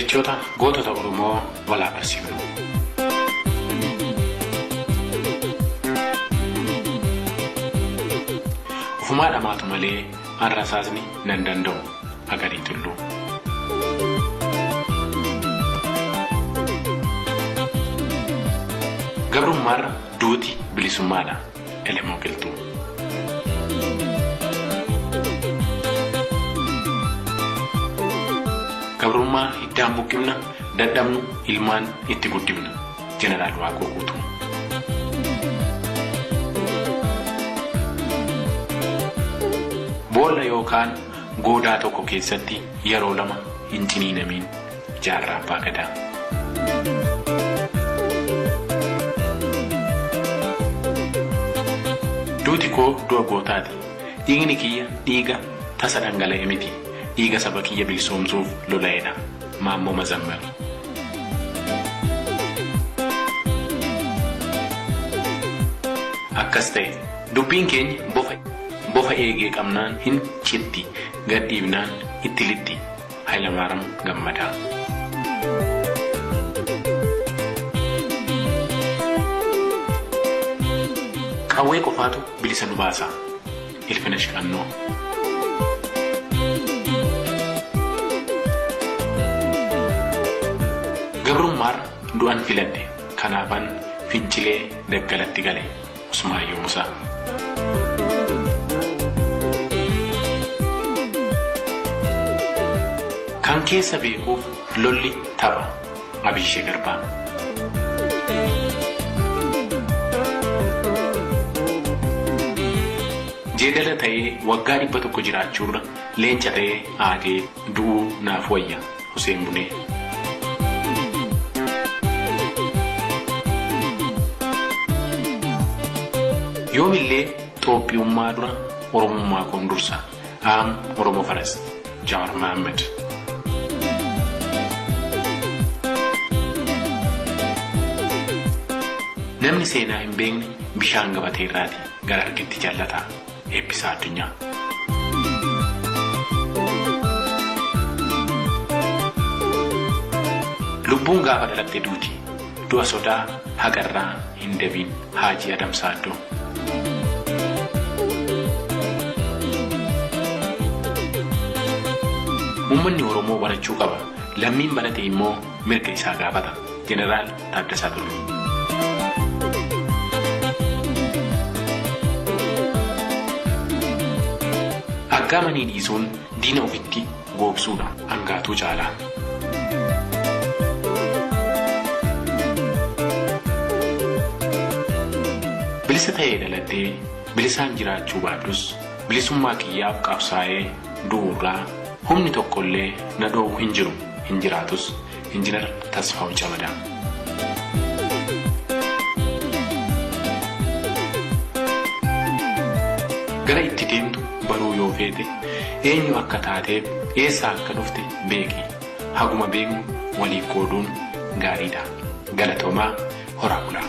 Jechoota gootota Oromoo walaa barsiifnu. Ofumaa dhamaatu malee har'asaasni nan danda'u Agarii Tulluu. Gabrummaarra duuti bilisummaadha. Elemoo Qilxuu. Gabrummaa hiddaan buqqifna, dadhabnu ilmaan itti guddifna. Jeneraal Waaqoo Guutuu. Boolla yookaan goodaa tokko keessatti yeroo lama hin ciniinamiin. Jaarraa Abbaa Gadaa. Duuti koo du'a gootaati. Dhiigni kiyya dhiiga tasa dhangala'e miti. Dhiiga saba kiyya bilisoomsuuf lola'edha. Maammoo Mazammar. Akkas ta'e. Dubbiin keenya bofa bofa eegee qabnaan hin citti, gad dhiibnaan itti lixxi. Hayilamaaraam Gammadaa. Qawwee qofaatu bilisa nu baasa. Ilfinash Qannoo. Gabrummaarra du'an filadhe kanaafan fincilee daggalatti gale. Usmaayyoo Musaa. Kan keessa beekuuf lolli tapha. Abiishee Garbaa. Jeedala ta'ee waggaa 100 jiraachuurra leenca ta'ee aadee du'uu naaf wayya. Huseen Bunee. Yoomillee Xoophiyummaa dura Oromummaa koon dursa. I'm Oromo first. Jawar Mohammed. Namni seenaa hin beekne bishaan gabateerraati gara argetti jallata. Eebbisaa Addunyaa. Lubbuun gaafa dhalatte duuti. Du'a sodaa haqarraa hin dabiin. Haajii Adam Saaddoo. Uummanni Oromoo barachuu qaba. Lammiin barate immoo mirga isaa gaafata. Jeneraal Taaddasaa Tulluu. Aggaamanii dhiisuun diina ofitti goobsuudha. Angaatuu Caalaa. Bilisa ta'ee dhaladhee bilisaan jiraachuu baadhus bilisummaa kiyyaaf qabsaa'ee du'uurraa humni tokkollee na dhoowwu hin jiru, hin jiraatus. Injinar Tasfaawun Camadaa. Gara itti deemtu baruu yoo feete eenyu akka taateef eessaa akka dhufte beeki. Haguma beeknu waliif qooduun gaariidha. Galatoomaa, horaa bulaa.